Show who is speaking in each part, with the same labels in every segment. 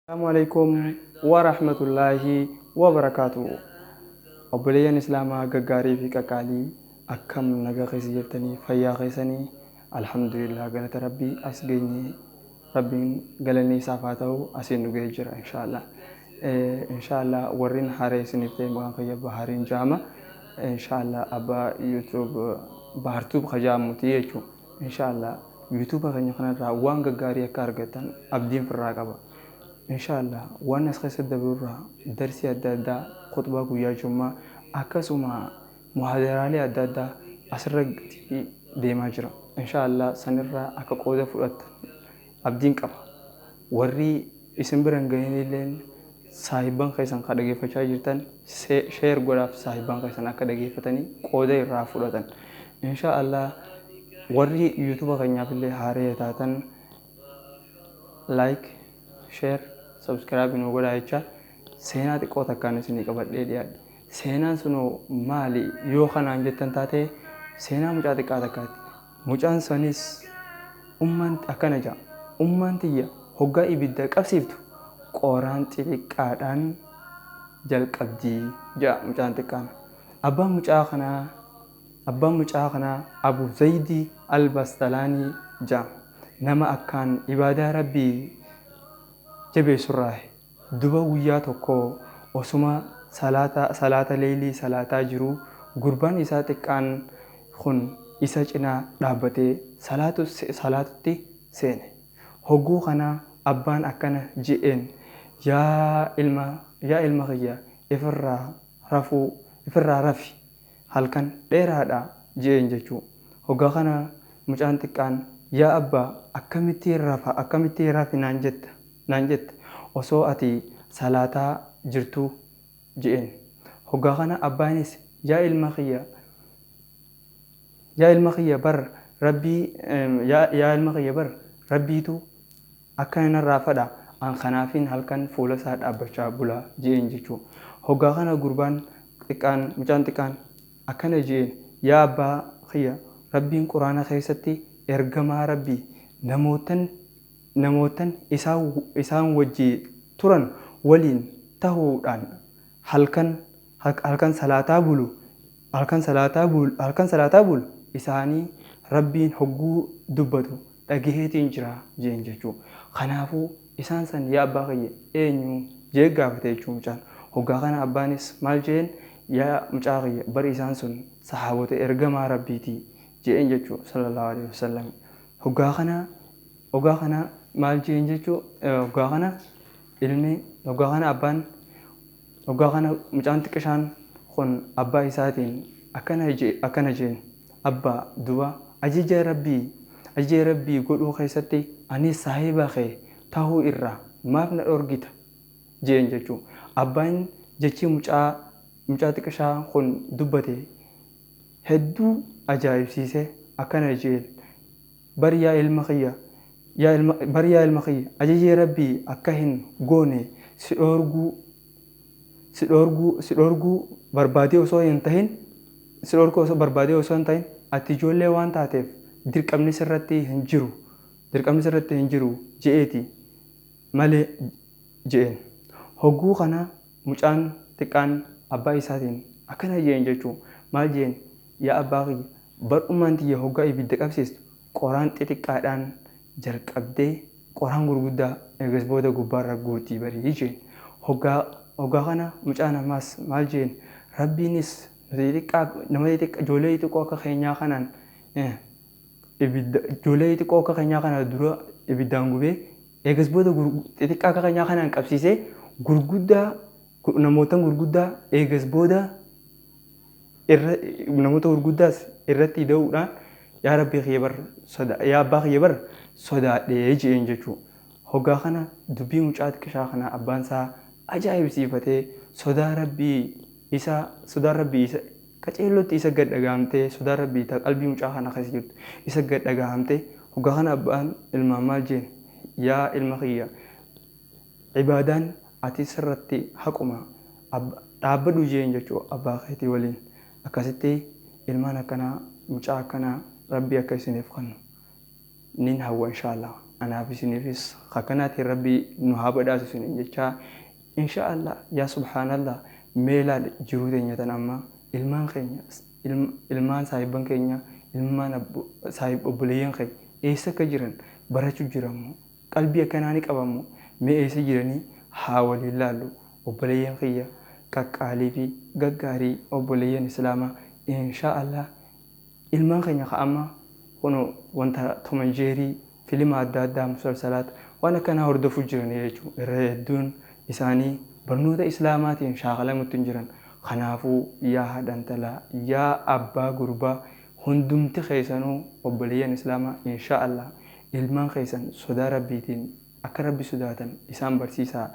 Speaker 1: Assalamu alaikum wa rahmatullahi wa barakaatuh. Obboleeyyan Islaamaa gaggaarii fi qaqqaalii, akkam nagaa keessa jirtanii? Fayyaa keessanii? Alhamdulillah, galata Rabbii as geenye. Rabbiin galanni isaaf haa ta'u, asiin nu ga'ee jira inshaallah. Inshaallah warreen haaree isiniif ta'e, maqaan kiyya Bahariin Jaama. Inshaallah abbaa YouTube Bahartuub kajaamuti jechuudha. Inshaallah YouTube keenya kanarraa waan gaggaarii akka argattan abdiin firraa qaba. Inshaallah waan as keessa dabrurraa darsii adda addaa, khutbaa guyyaa jummaa, akkasuma muhaadaraalee adda addaa asirratti deemaa jira. Inshaallah sanirraa akka qooda fudhattan abdiin qaba. Warri isin bira hin gahin illeen saahibban keessan kan dhageeffachaa jirtan share godhaaf, saahibban keessan akka dhageeffatanii qooda irraa fudhatan. Inshaallah warri YouTube keenyaaf illee haaree taatan like, share, subscribe nu godhaa jecha seenaa xiqqoo takkaan isinii qabadhee dhiyaadhe. Seenaan sunoo maali yoo kanaan jettan taate, seenaa mucaa xiqqaa takkaati. Mucaan sanis ummaan akkana jedha: "Ummaan tiyya hoggaa ibidda qabsiiftu qoraan xixiqqaadhaan jalqabdii," jedha mucaan xiqqaan. Abbaan mucaa kanaa Abu Zaydi Albastalaanii jedhama. Nama akkaan ibaadaa Rabbii jabeessurraa. Duba guyyaa tokko osuma salaata leeylii salaataa jiruu gurbaan isaa xiqqaan kun isa cinaa dhaabbatee salaatutti seene. Hogguu kana abbaan akkana je'een: Yaa ilma kiyya, ifirraa rafi, halkan dheeraadha," je'een jechuu. Hoggaa kana mucaan xiqqaan, "Yaa abbaa, akkamittiin rafa, akkamittiin rafi naan jetta osoo ati salaataa jirtuu?" je'een. Hoggaa kana abbaanis, Yaa ilma kiyya, bar Rabbii, yaa ilma kiyya, bar Rabbiitu akkana narraa fadha, an kanaafin halkan fuula isaa dhaabbachaa bula," je'een jechuu. Hoggaa kana gurbaan xiqqaan, mucaan xiqqaan akkana je'een: "Yaa abbaa kiyya, Rabbiin Quraana keessatti ergamaa Rabbii namootan isaan wajji turan waliin tahuudhaan halkan salaataa bulu, halkan salaataa bulu isaanii Rabbiin hogguu dubbatu dhagaheetiin jira," jeen jechuu. Kanaafuu isaan san, yaa abbaa kiyya, eenyu jee gaafate jechuu mucaan. Hoggaa kana abbaanis maal jeen? "Yaa mucaa kiyya, bari isaan sun sahaabota ergamaa Rabbiiti," jeen jechuu, sallallahu alaihi wasallam. Hoggaa kana maal jeen jechuu? Hoggaa kana ilmi, hoggaa kana abbaan, hoggaa kana mucaan xiqqishaan kun abbaa isaatiin akkana jeen: "Abbaa, duba ajaja Rabbii godhuu keessatti anis saahiba kee tahuu irraa maaf na dhorgita?" jeen jechuu. Abbaan jechi mucaa xiqqishaa kun dubbate hedduu ajaa'ibsiise. Akkana jeen: "Bari yaa ilma kiyya, bari yaa ilma kiyya, ajaja Rabbii akka hin goone si dhorguu barbaadee osoo hin tahin, si dhorguu osoo barbaadee osoo hin tahin, ati ijoollee waan taateef dirqamni sirratti hin jiru je'eeti malee," je'een. Hogguu kana mucaan xiqqaan abbaa isaatiin akkana jeen jechuu. Maal jeen? "Yaa abbaa kiyya, bar'ummaan tiyya hoggaa ibidda qabsiistu qoraan xixiqqaadhaan jalqabdee qoraan gurguddaa eegas booda gubbaarra guutii barii," jeen. Hoggaa kana mucaan ammaas maal jeen? "Rabbiinis nuti xixiqqaa, nama xixiqqa, ijoollee xixiqqoo akka keenyaa kanaan, ibidda ijoollee xixiqqoo akka keenyaa kana dura ibiddaan gubee, eegas booda xixiqqaa akka keenyaa kanaan qabsiisee, gurguddaa, namoota gurguddaa eegas booda irra, namoota gurguddaas irratti ida'uudhaan, yaa Rabbii kiyya, bar soda, yaa abbaa kiyya, bar sodaadhee," jeen jechuu. Hoggaa kana dubbii mucaa xiqqishaa kana abbaan isaa ajaa'ibsiifatee, sodaa Rabbii isa qaceellotti isa gad dhagahamtee, sodaa Rabbii ta qalbii mucaa kana keessa jirtu isa gad dhagahamtee. Hoggaa kana abbaan ilmaan maal jeen? "Yaa ilma kiyya, ibaadaan ati sirratti haquma, dhaabbadhu," jeen jechuu, abbaa keetii waliin. Akkasitti ilmaan akkanaa, mucaa akkanaa Rabbii akka isiniif kennu nin hawwa inshaallah. Anaaf isiniifis akkanaatiin Rabbi nu haa badhaasu isiniin jechaa, insha Allah. Yaa subhaanallah, mee ilaali jiruu teenya tan amma. Ilmaan keenya, ilmaan saahibban keenya, ilmaan saahib obboleeyyan keenya eessa akka jiran? Barachuu jirammoo, qalbii akkanaa ni qabammoo? Mee eessa jiranii haa waliin laallu. Obboleeyyan kiyya qaqqaalii fi gaggaarii, obboleeyyan islaamaa, insha Allah, ilmaan keenya ka amma kunoo wanta Tom and Jerry, filima adda addaa, musalsalaat, waan akkanaa hordofuu jiranii jechuudha. Irra hedduun isaanii barnoota islaamaatiin shaakalamutti hin jiran. Kanaafuu yaa haadha intalaa, yaa abbaa gurbaa, hundumti keessanuu obboleeyyan islaamaa, insha Allah, ilmaan keessan sodaa Rabbiitiin akka Rabbi sodaatan isaan barsiisaa.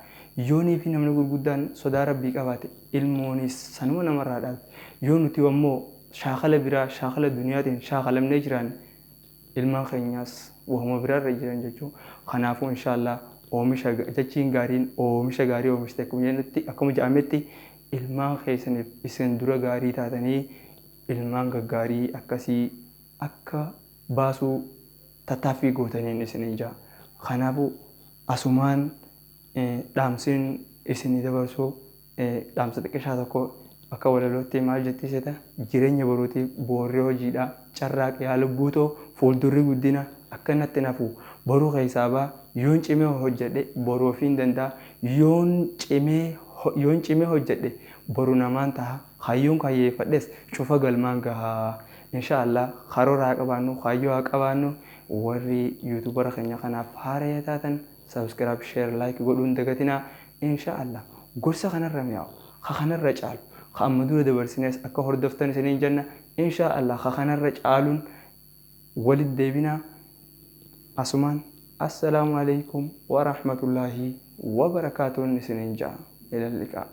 Speaker 1: Yoonii fi namni gurguddaan sodaa Rabbii qabaate, ilmoonis sanuma namarraa dhaalti. Yoo nuti ammoo shaakala biraa, shaakala duniyaatiin shaakalamnee jiraanne, ilmaan keenyaas wahuma biraarra jiran jechuu. Kanaafuu insha Allah, oomisha jechiin gaariin oomisha gaarii oomishte akkuma jennutti, akkuma jedhametti, ilmaan keessaniif isin dura gaarii taatanii ilmaan gaggaarii akkasii akka baasuu tattaaffii gootaniin isiniin jaa. Kanaafuu asumaan dhaamsiin isinii dabarsuu dhaamsa xiqqishaa tokko akka walalootti maal jetti seeta? Jireenya boruutiif boorree hojiidha, carraaqi yaa lubbuutoo, fuuldurri guddina akkanatti nafu boruu keessaa baa. Yoon cimee hojjedhe boruu ofii hin danda'a, yoon cimee hojjedhe boru namaan taha, kaayyoon kaayyeeffadhes cufa galmaan gahaa. Insha Allah, karoora haa qabaannu, kaayyoo haa qabaannu. Warri YouTubera keenya kanaaf haaraya taatan subscribe, share, like godhuun dagatinaa. Insha Allah, gorsa kanarra mi'aawu, ka kanarra caalu, ka amma dura dabarsines akka hordoftan isiniin jenna. Insha Allah, ka kanarra caaluun walit deebinaa. Asumaan assalaamu alaikum warahmatullaahi wabarakaatuun isiniin ja'a. Ila liqaa.